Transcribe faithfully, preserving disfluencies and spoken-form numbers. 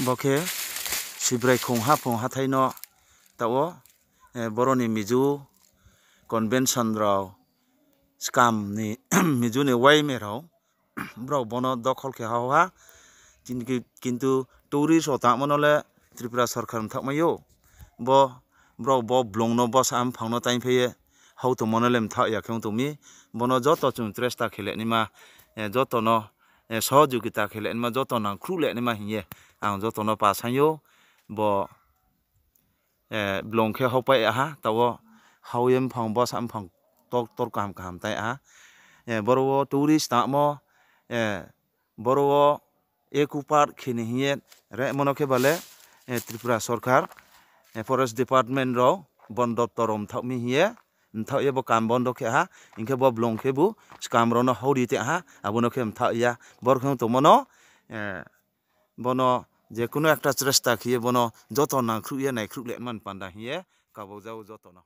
Bo khe Sibrai Khong haphung hathái no taoh wo, boro ni Mizo convention rao, skam ni Mizo ni waime rao, brao bo no dokhol khe hao ha. Kintu tourist rao tangmo no le Tripura sorkar mthaohmai ou. Bo, brao bo blung no, bosa mphang no taingphai ye hao tongmo no le mthaoh ya khe ong tong mi. Bo no joto chung tresta khe le naima, joto no sohojogita khe le naima, joto nangkhruh le naima hing ye ang joto no pa saing ou. Bo blung khe haopai ya ha, taoh wo hao ye mphang, bosa mphang tor kaham kaham tai ha. Boro wo tourist tangmo, boro wo eco park khe ni hing ye remo no khe ba le, Tripura sorkar, forest department rao bon doptor rao mthaoh mi hing ye, mthaoh ye bo kam bondo khe ha, hing khe bo blung khebu skam rao no hao ri te ha, abo no khe mthaoh ya. Boro khe ong tongmo no, bo no je kuno ekta tresta khe ye bo no joto nangkhruh ye naikhruh le man panda hing ye kabau jao joto no.